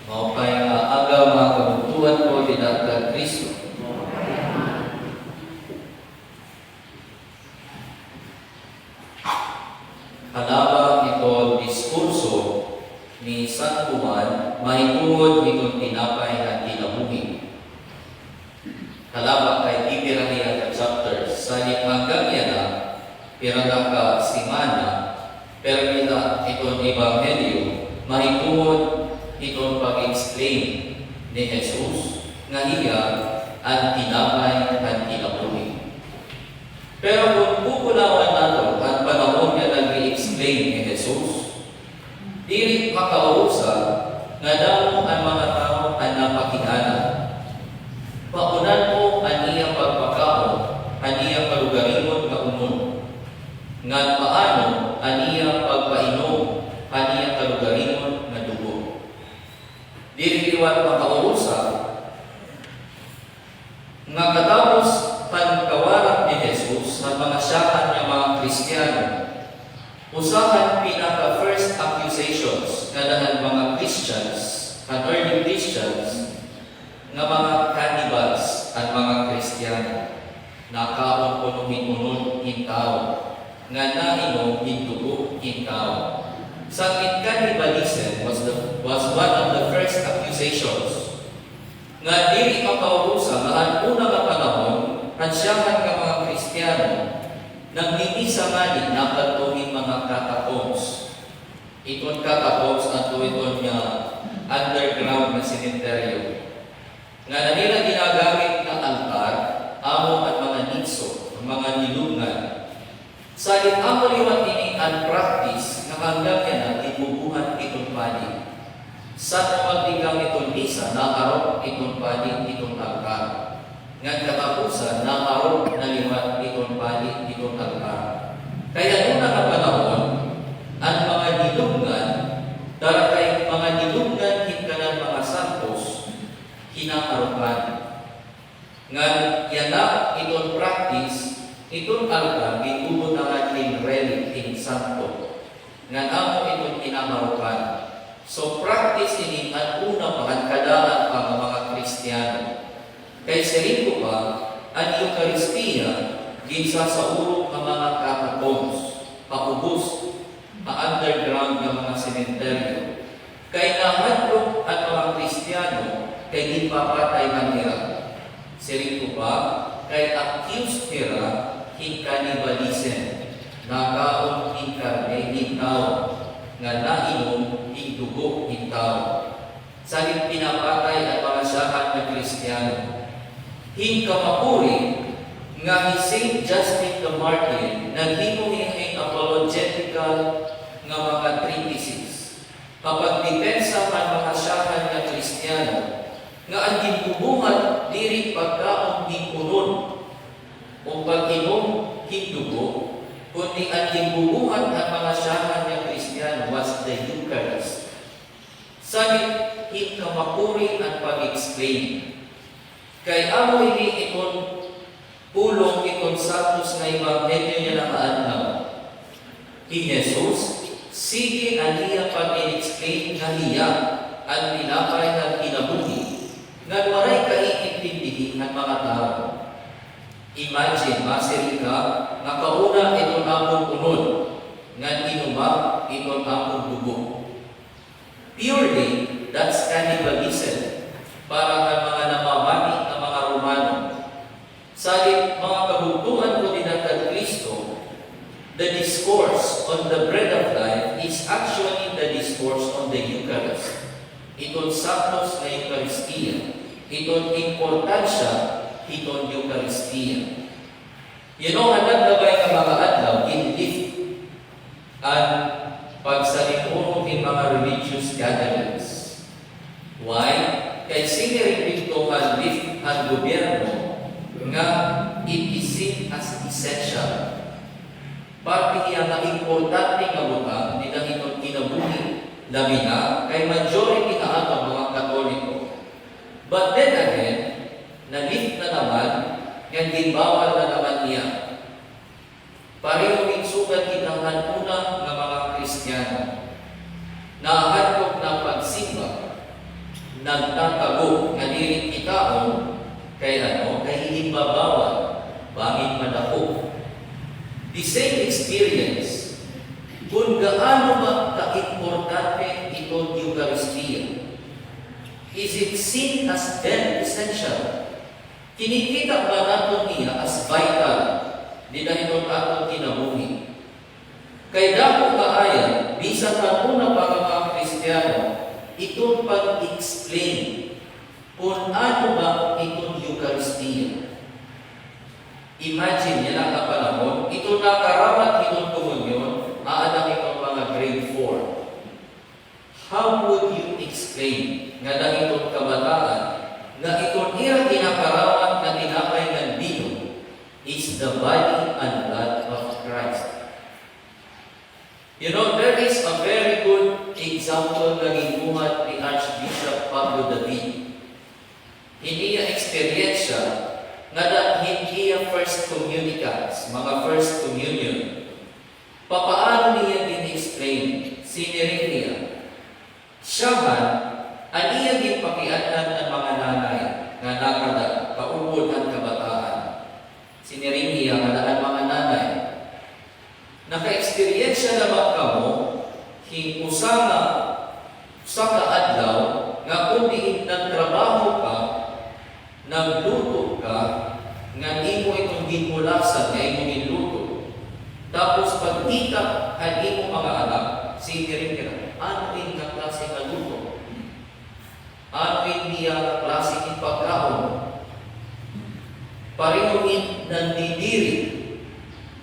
Maupay nga aga, mga kabugtuan ko dinha kang Kristo. Kalaba ito diskurso ni San Juan mahitungod itong tinapay nga kinabuhi. Kalaba kay pipira niya ka chapters. Sa hanggang yan na, pira na ka simana, pero nila itong ebanghelyo mahitungod itong pag-explain ni Jesus nga iya ang tinapay ang kinabuhi. Pero kung kukulawan nato ang panahon nga nag-explain ni Jesus, dili makausa nga damo ang mga tao ang napakiana. Paunan mo ang iyang pagpakaon, ang iyang kalugaringon nga unod. Nga paano ang iyang pagpainom, ang iyang kalugaringon nga dugo. Dili liwat makausa nga katapos han kawarat ni Jesus sa mga siyakan nga mga Kristiyano, usahan pinaka first accusations nga dahan mga Christians, ang early Christians, nga mga cannibals ang mga Kristiyano. Nakaon kuno hin unod hin tao, nga nainom hin dugo hin tao. Sa cannibalism was one of the first accusations nga dili makausa nga ang una nga panahon ang siyahan nga mga Kristiyano nagmimisa ngani nakadto mga catacombs. Iton catacombs ang iton nga underground na sementeryo. Nga nanila ginagamit nga altar amo at mga nitso, ang mga nilungan. Sa amo liwat ini ang practice nga hanggang yan na gibubuhat itong padi. Sa magtikang itong misa, nakarok itong padi itong altar. Ngan katapusan, nakarok na liwat itong padi itong altar. Kaya noong nga panahon, ang mga nilungan, dara kay mga nilungan hinkanan mga santos, hinakarokan. Ngan yana iton practice, iton altar, gitubutangan hin relic, hin santo. Ngan amo iton kinakarokan. So practice ini ang una pa, ang kadaan pa ng mga Kristiyano. Kay siring ko pa, ang Eucharistia, ginsa sa urok ng mga catacombs, paubos, pa-underground ng mga sementeryo. Kay nahadlok ang mga Kristiyano, kay ginpapatay man nila. Siring ko pa, kay accused nila hin cannibalism, nakaon hin karne hin tao, nga nainom hin dugo hin tao. Salit pinapatay ang mga siyahan ng Kristiyano. Hin kamapuri nga hi Saint Justin the Martyr naghimo hin apologetical nga mga treatises. Kapag depensa man mga siyahan nga Kristiyano nga ang ginbubuhat diri pagkaon hin unod o pag-inom hin dugo, kundi ang ginbubuhat ang mga siyahan nga Kristiyano was the Eucharist. Sabi, hin kamapuri ang pag-explain. Kay amo ini iton pulong iton santos nga ebanghelyo niya nakaadlaw. Hi Jesus, sige aniya pag-explain nga hiya ang tinapay ng kinabuhi nga waray kaiintindihin ng mga tao. Imagine, masiring ka, nga kauna iton among unod, nga inuma iton among dugo. Purely, that's cannibalism para ang mga namamani ng mga Romano. Salit mga kabugtuan ko din kag Kristo, the discourse on the bread of life is actually the discourse on the Eucharist. Iton santos na Eucharistia. Iton importansya, iton Eucharistia. Hanag na nga mga adlaw, ginlift ang pagsalimuro in mga religious gatherings. Why? Kay siniring dito han lift han gobyerno nga it is seen as essential. Parte iya nga importante nga butang nila itong kinabuhi labi na kay majority na ang mga Katoliko. But then again, na-lift na naman, nga ginbawal na naman niya. Pareho sugat kita una nga mga Kristiyano. Nahadlok na pagsimba. Nagtatago nga dili kitaon kay ano, kay himbabawan, bangin madako. The same experience, kung gaano ba ka-importante itong Eucharistia. Is it seen as very essential? Kinikita ba naton niya as vital di na itong atong kinabuhi? Kay dako kaaya, bisan ang una pa nga mga Kristiyano, itong pag-explain kung ano ba itong Eucharistia. Imagine, yan ang panahon, ito nakarawat itong komunyon, aadang itong mga grade 4. How would you explain nga na itong kabataan, nga itong ira kinakarawat na tinapay ng bino is the body and blood of Christ? There is a very good example na gibuhat ni Archbishop Pablo David. Hindi niya eksperyensya nga da hindi niya first communicants, mga first communion. Papaano niya din-explain? Siniring niya. Siya man, aniya ginpakianhan ang mga nanay nga nakada, kaupod ang kabataan. Siniring niya nga daan mga nanay. Naka-eksperyensya na ba kamo hing usa nga sa kaadlaw nga kung diin nagtrabaho ka, nagluto ka, nga imo itong ginmulasan nga imo ginluto? Tapos pagkita han imo mga anak, siniring nila, "Ano in nga klase nga luto? Ano in niya nga klase ng pagkaon?" Pareho in nandidiri.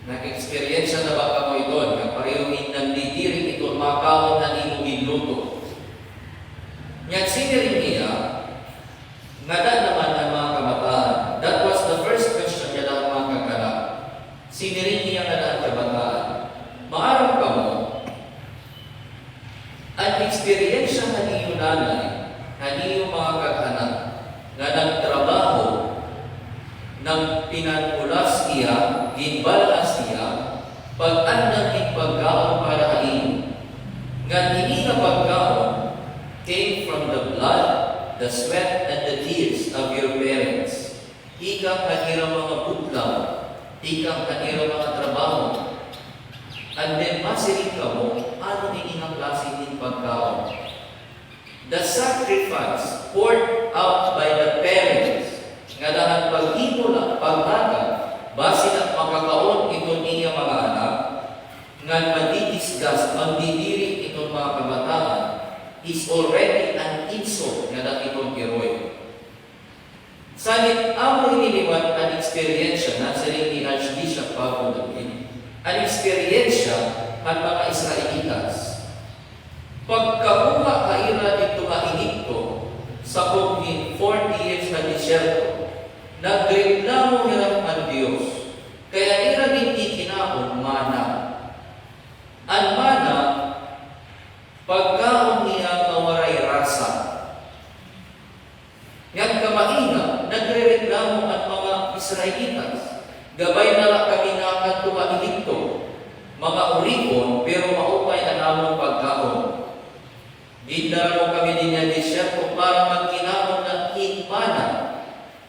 Nag-experience na ba kamo ito? Nga pareho in nandidiri ito makaon na imo ginluto. Nyan siniring niya, nga da naman ang mga kabataan. That was the first question niya ang mga kaganak. Siniring niya nga ang kabataan. Maaram kamo, ang eksperyensya ng iyong nanay, ng iyong mga kag-anak, nga nagtrabaho, nang pinanulas iya, ginbalas iya, pag-andang ing pagkaon para ha imo. Nga ini nga pagkaon came from the blood, the sweat, and the tears of your parents. Ika kanira mga butlaw, ika kanira mga trabaho. And then masiring ka mo, ano ini nga klase ng pagkaon? The sacrifice poured out by the parents, nga dahan paghimo na, paghatag, basi na makakaon itong iya mga anak, nga madidisgust, magdidiri itong mga kabataan, is already an insult nga dat itong heroy. Sanit amo iniliwat ang eksperyensya na siring ni Archbishop Pablo David. Ang eksperyensya ang mga Israelitas. Pagkakuha kaira dito nga Ehipto sa kung 40 years na disyerto, nagreklamo hirang ang Diyos. Kaya ira din ikinaon mana. Ang mana, pagkaon niya nga waray rasa. Ngan kamaina, nagrereklamo ang mga Israelitas. "Gabay na lang kami nakadto nga Ehipto. Mga uripon, pero maupay ang among pagkaon. Gindara mo kami din niya disyerto para magkinaon ng himana,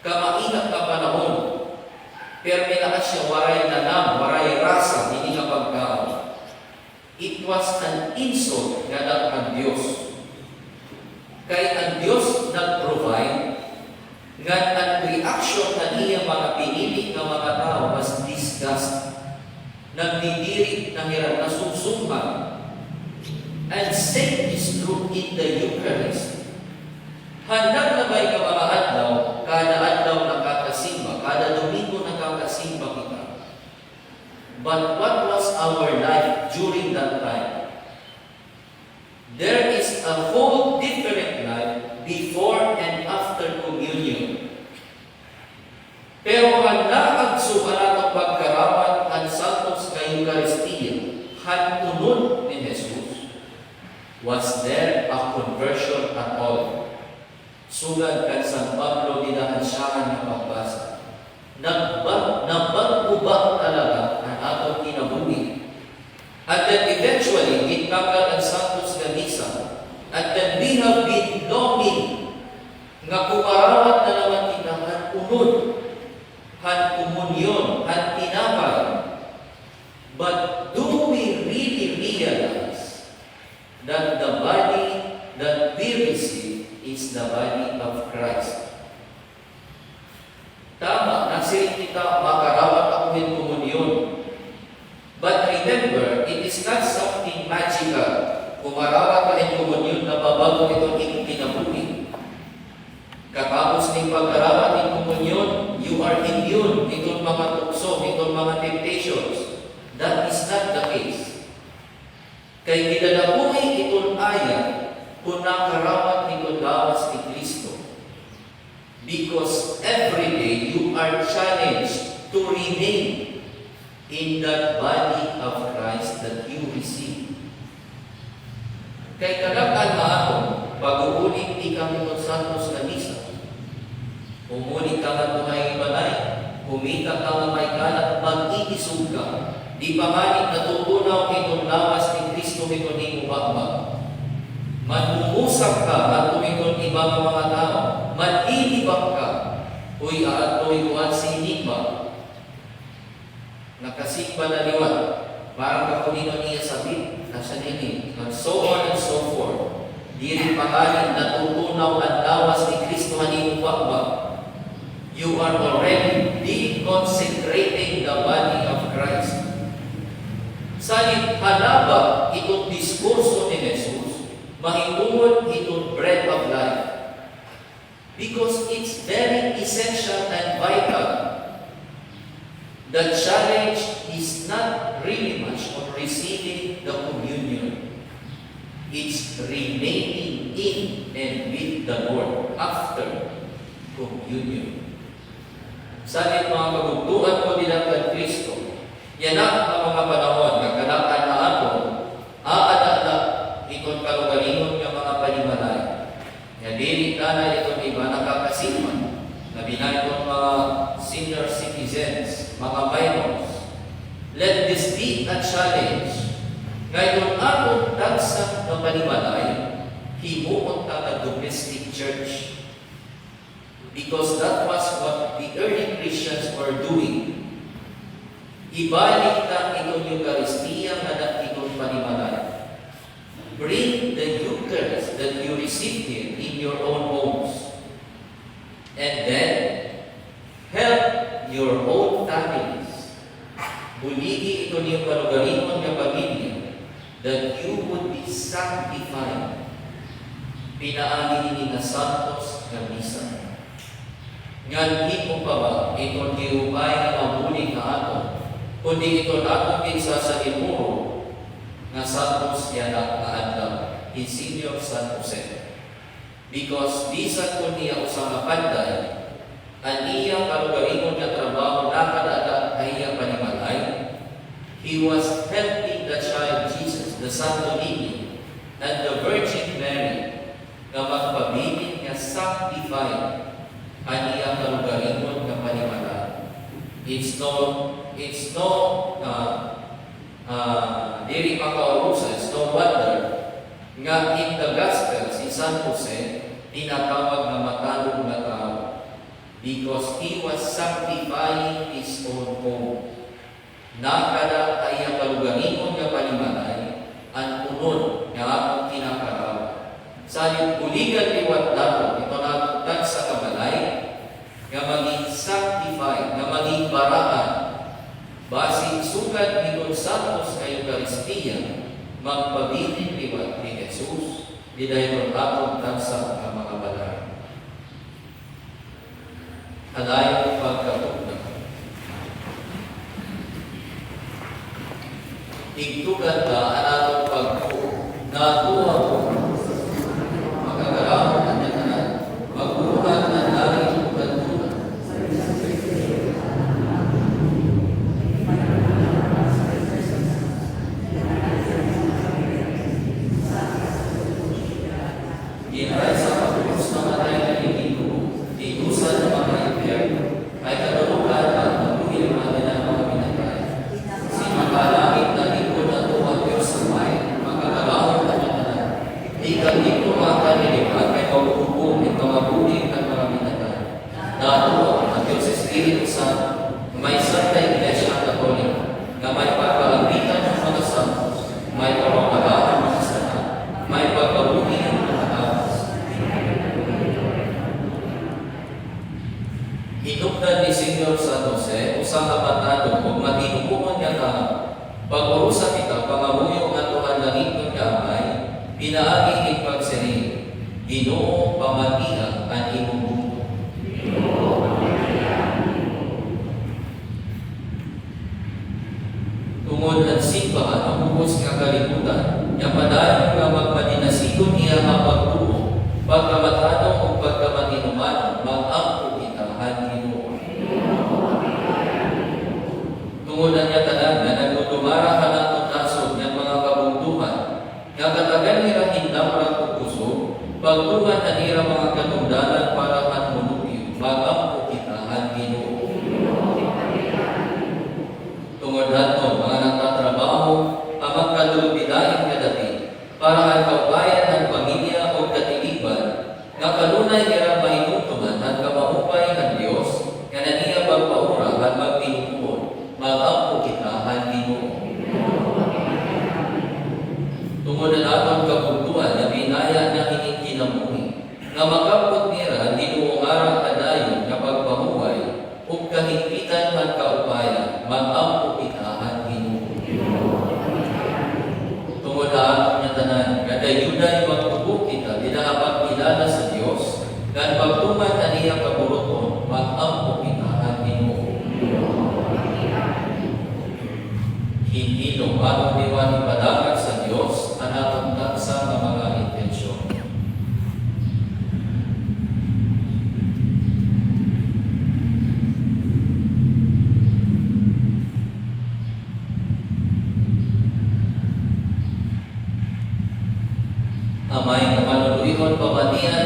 kamaingat ka panahon. Pero milakas siya, waray nanam, waray rasa, hindi nga pagkaon." It was an insult nga ang Diyos. Kay ang Diyos nag-provide, nga ang reaction na iya mga pinili nga mga tao was disgust. Nagdidiri na hirap, nasumsumhan. And same is true in the Eucharist. Handang labay ka mga adlaw, kada adlaw nakakasimba, kada Domingo nakakasimba kita. But what was our life during that time? There is a whole different life before and after communion. Pero ang naagsuka natong pagkarawat ang Santos nga Eucharistia, hantunod ni Jesus, was there a conversion at all? Sugad kan San Pablo dinahan siya nga pagbasa. Nabag ba talaga ang atong kinabuhi? And then eventually, gintanggal ang Santos nga Misa. And then we have been longing is the body of Christ. Tama, nasiring kita makarawat ako hin komunyon. But remember, it is not something magical. Kung marawat ka hin komunyon, nababago itong imong kinabuhi. Katapos ning pagkarawat ng komunyon, you are immune itong mga tukso, itong mga temptations. That is not the case. Kay gidadapuhi itong ayat kung nakarawat itong lawas ni Kristo. Because every day you are challenged to remain in that body of Christ that you receive. Kay kadakan maaton, pag-uulit ikaw itong santos na misa. Umulit ka nga tunay balay, kumita ka nga may kalat, mag-iisog ka. Di pa ngalit natutunaw itong lawas ni Kristo ito ni mubaba. Manumusak ka at tumiton iba nga mga tao, manilibak ka. Uy, aatoy kuan si enigma. Nakasigba na liwat. Parang kapunino niya sabit, nasa nini, and so on and so forth. Diri pangalan natutunaw ang lawas ni Kristo hanimong ba. You are already deconsecrating the body of Christ. Salit halaba itong diskurso ni Jesus, mahimuon itong bread of life. Because it's very essential and vital. The challenge is not really much on receiving the communion. It's remaining in and with the Lord after communion. Salit mga kagugtuan ko nila kan Kristo, yanak ang mga panahon nga kanakan na aton, aadala iton kalugalingon nga mga panimalay. Nga dili na iton iba nakakasiman, labi na itong mga senior citizens, mga minors. Let this be a challenge. Ngayon atong tagsa nga panimalay, himuon ta nga domestic church. Because that was what the early Christians were doing. Ibalik ta itong Eucharistia nga na itong panimalay. Bring the Eucharist that you received here in your own homes. And then, help your own families. Buligi ito niyong kalugalingon nga pamilya that you would be sanctified. Pinaagi ni nga santos nga misa. Ngan himo pa ba iton giupay nga mabulig nga aton, kundi iton atong kinsa sa imuro nga santos yana nga adlaw in Senior San Jose. Because bisan kun niya usa nga panday, ang iyang kalugalingon nga trabaho nakadada ay iyang panimalay, he was helping the child Jesus, the Santo Niño, and the Virgin Mary nga magpabilin nga sanctified ang iyang kalugalingon nga panimalay. It's no diri makaurusa, it's no wonder nga in the gospel si San Jose tinatawag na matalog na tao because he was sanctifying his own home. Nakada ay ang kalugalingon nga panimalay ang unod nga atong kinakaraw. Salit buligan liwat dato ito natugtag sa kabalay nga maging sanctified, nga maging baraan. Basin sugad nitong santos nga Eucharistia, magpabilin liwat ni Jesus, di dahil atong tagsa nga mga balay. Halayo pagkatugna. Igtugan ta ang atong pagtuo. Natuwa ko. Makagaraon ang tanan. Magbuhat ang langit ug ang duta. Ginay sa pagkrus na matay na Ginoo, itusan ng mga impyerno, ay katulugan at mabuhi ang mga ng mga pinatay. Si makalangit na lingkod na tuwag Diyos sa may, makagaraon ang tanan. Di ka dito makanilipan kay mabuhubong at mga buhi at mga pinatay. Natuwa ang Diyos Espiritu Santo, may Santa Iglesia Katolika, na may pagkalambitan ng mga santos, may pamamagaan ng mga sana, may pagkabuhi ng mga taas. Ginoo, pamatiha ang imong bugto. Tungod ang simbahan ang bugos nga kalibutan, nga padayon nga magmadinasigon iya nga pagtuo, pagkamatanong ug pagkamatinumanon, mag-ampo kita han Ginoo. Tungod niya tanan nga nagdudumara kanatong nasod nga mga kabugtuhan, nga katagan nila hindamra ug kusog, pagtuman anira mga katungdanan para han molupyo, mag-ampo kita han Ginoo. Tungod nato mga nagtatrabaho ang magkadulubidain kadati para ang kaubayan ng pamilya o katiliban nga kanunay nila mahinumduman ang kamaupay ng Dios nga naniya pagpaura at magtinuod, mag-ampo kita han Ginoo. Tungod na aton kabugtuan nga binaya na hining kinabuhi nga makapot nira Ginoo nga kadayon nga pagpahuway ug kahigpitan han kaupayan, mag-ampo kita han Ginoo. Tungod na aton nga tanan nga dayuday magtubo kita dinaha pagkilala sa Dios kan pagtuman aniya kaburuton, mag-ampo kita han Ginoo. Hinilom atong liwat ipadagat sa Dios ang atong tagsa nga mga intensyon. Amay nga maluluihon, pamatian